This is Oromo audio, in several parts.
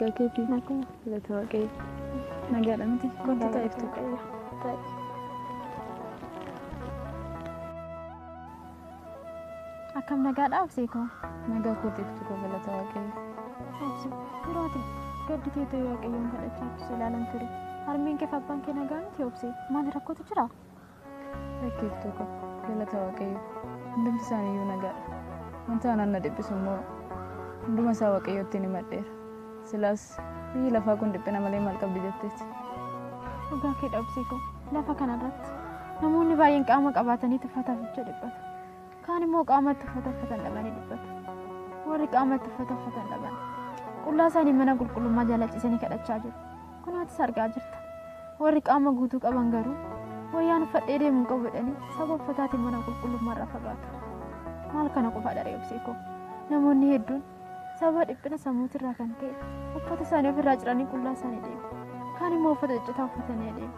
Nagaa keetii. Naguma. Galata Waaqayyo. Nagaadha miti. Kottu taa'iftu. Akkam nagaadha obsee koo? Nagaa kootiiftu koo galata Waaqayyo. Obsee yeroo ati gadditee ta'e Waaqayyoon kadhachaa jirtu ilaalan ture. Harmeen kee fi abbaan kee nagaa miti obsee? Maal rakkootu jira? Rakkeeftuu koo galata Waaqayyo. Hundumti isaaniiyyuu nagaadha. Wanta anaan na dhiphisu immoo hunduma isaa Waaqayyootti himadheera. Silaas biyyi lafaa kun dhiphina malee maal qabdi jetteeti. Dhugaa kee dha obsee koo. Lafa kanarratti namoonni baay'een qaama qabaatanii uffataaf jecha dhiphatu. Kaan immoo qaamatti uffata uffatan dhabanii dhiphatu. Warri qaamatti uffata uffatan dhaban qullaa isaanii mana qulqullummaa jala ciisanii kadhachaa jiru. Kunaatis argaa jirta. Warri qaama guutuu qaban garuu wayyaan uffadhee deemuu qabu jedhanii saba uffataatiin mana qulqullummaa irraa fagaatu. Maal kana qofa dharee obsee koo? Namoonni hedduun sababa dhiphina sammuutirraa kan ka'e uffata isaanii ofirraa ciranii qullaa isaanii deemu. Kaan immoo uffata ciccitaa uffatanii adeemu.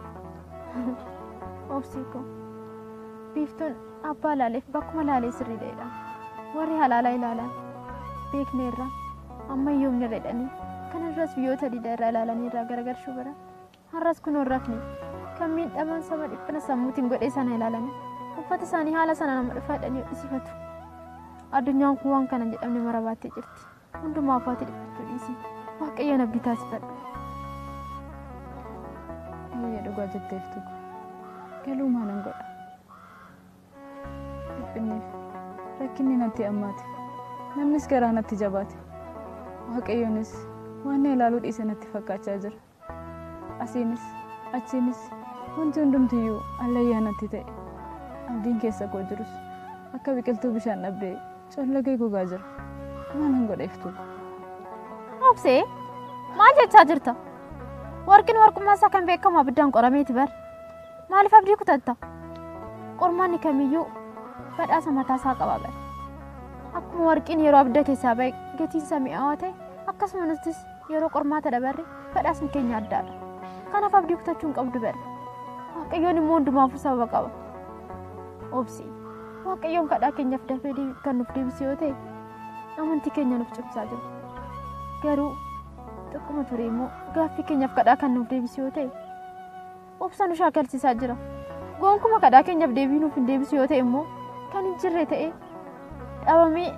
Obsee koo biiftuun abbaa laaleef bakkuma laalee sirrii ta'edha. Warri halaala ilaalan beekneerra amma yoomnirra jedhanii kanarras biyyoota diidaa irraa ilaalanii irraa garagarshuu baran. Har'as kun rafne kan miidhaman saba dhiphina sammuutiin godhee sana ilaalanii uffata isaanii haala sana nama dhufaa jedhanii hodhisifatu. Addunyaan kun waan kana hin jedhamne mara baattee jirti. Hundumaa afaatti dhiphachuu dhiisi. Waaqayyoon abdii taasifadhu. Eeyya dhugaa jetteeftu koo. Galuu maalan godha? Dhiphinneef rakkinni natti ammaate. Namnis garaa natti jabaate. Waaqayyoonis waan na ilaaluu dhiise natti fakkaachaa jira. Asiinis achiinis wanti hundumtiyyuu allayyaa natti ta'e. Abdiin keessa koo jirus akka biqiltuu bishaan dhabdee collagee gogaa jira. Maalan godha iftuu? Obsee maal jechaa jirta? Warqin warqummaa isaa kan beekamu abiddaan qorameeti bar. Maaliif abdii kutatta? Qormaanni kamiyyuu badhaasa mataa isaa qaba bar. Akkuma warqiin yeroo abidda keessaa ba'e gatiin isaa mi'aawaa ta'e akkasuma nutis yeroo qormaata dabarre badhaasni keenya addaadha. Kanaaf abdii kutachuu hin qabdu bar. Waaqayyoon immoo hundumaafuu sababa qaba. Obsi Waaqayyoon kadhaa keenyaaf dafee kan nuuf deebisu yoo ta'e amantii keenya nuuf cimsaa jira. Garuu xiqquma ture immoo gaaffii keenyaaf kadhaa kan nuuf deebisu yoo ta'e obsa nu shaakalchiisaa jira. Gonkuma kadhaa keenyaaf deebii nuuf hin deebisu yoo ta'e immoo kan hin jirre ta'e dhabamee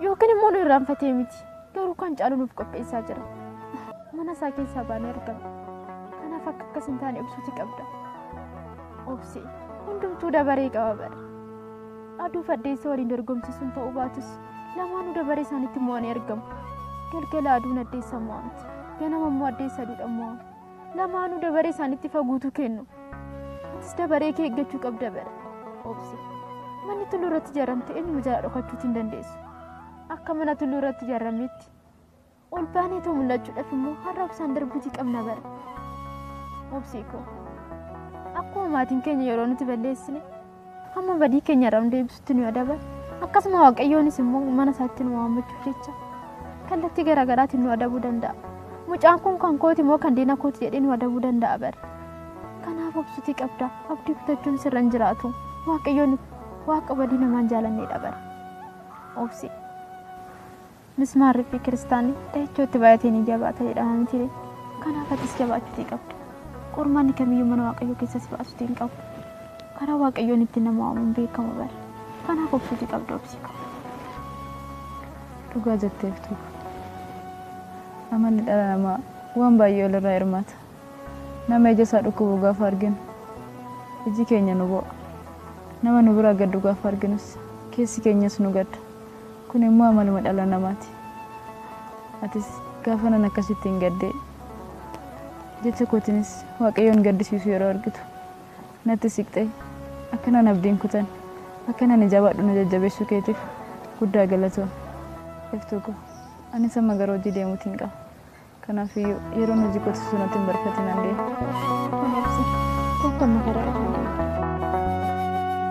yookiin immoo nu irraanfatee miti garuu kan caalu nuuf qopheessaa jira. Mana isaa keessaa baanee argama. Kanaaf akka akkas hin taane obsuuti qabda. Obsi hundumtuu dabaree qaba bara. Aduu addeessa waliin dorgomsiisuun ta'uu baatus lamaanuu dabaree isaaniitti mo'anii argamu. Galgala aduun addeessa mo'amti. Ganama immoo addeessa aduudhaan mo'amu. Lamaanuu dabaree isaaniitti faguutu kennu. Atis dabaree kee eeggachuu qabda bara. Obsi manni tulluu irratti ijaaramte eenyuma jala dhokachuuti hin dandeessu. Akka mana tulluu irratti ijaarametti ol baanee too mul'achuudhaaf immoo har'a obsaan darbuutii qabna bara. Obsii koo akkuma maatiin keenya yeroo nuti balleessine hamma badii keenya irraa nu deebisutti nu adaban akkasuma Waaqayyoonis immoo mana isaatti nu waammachuuf jecha kallattii garaagaraatiin nu adabuu danda'a. Mucaan kun kan kooti moo kan diina kooti jedhee nu adabuu danda'a bara. Kanaaf obsuutii qabda. Abdii kutachuun sirra hin jiraatu. Waaqayyoon waaqa badii namaan jaalanneedha bara. Obsi mismaarri fi kiristaanni dhahichootti baay'atee ni jabaata jedhama miti. Kanaaf atis jabaachuutii qabda. Qormaanni kamiyyuu mana Waaqayyoo keessa si baasuutii hin qabu. Karaa Waaqayyoon itti nama waamuun beekamu bara. Kanaaf obsuutii qabda obsi. Dhugaa jetteeftu. Amalli dhala namaa waan baay'ee walirraa hirmaata. Nama ija isaa dhukkubu gaafa arginu iji keenya nu bo'a. Nama nu biraa gaddu gaafa arginus keessi keenyas nu gadda. Kun immoo amaluma dhala namaati. Atis gaafa nan akkasitti hin gaddee jecha kootiinis Waaqayyoon gaddisiisu yeroo argitu natti siqxee akka nan abdiin kutan akka nan jabaadhu na jajjabeessuu keetiif guddaa galatoom. Iftuu koo anis amma gara hojii deemuutiin qaba. Kanaafiyyuu yeroon hojii kootisu natti hin barfatin an deema. Obsi kottu amma karaa irra deema.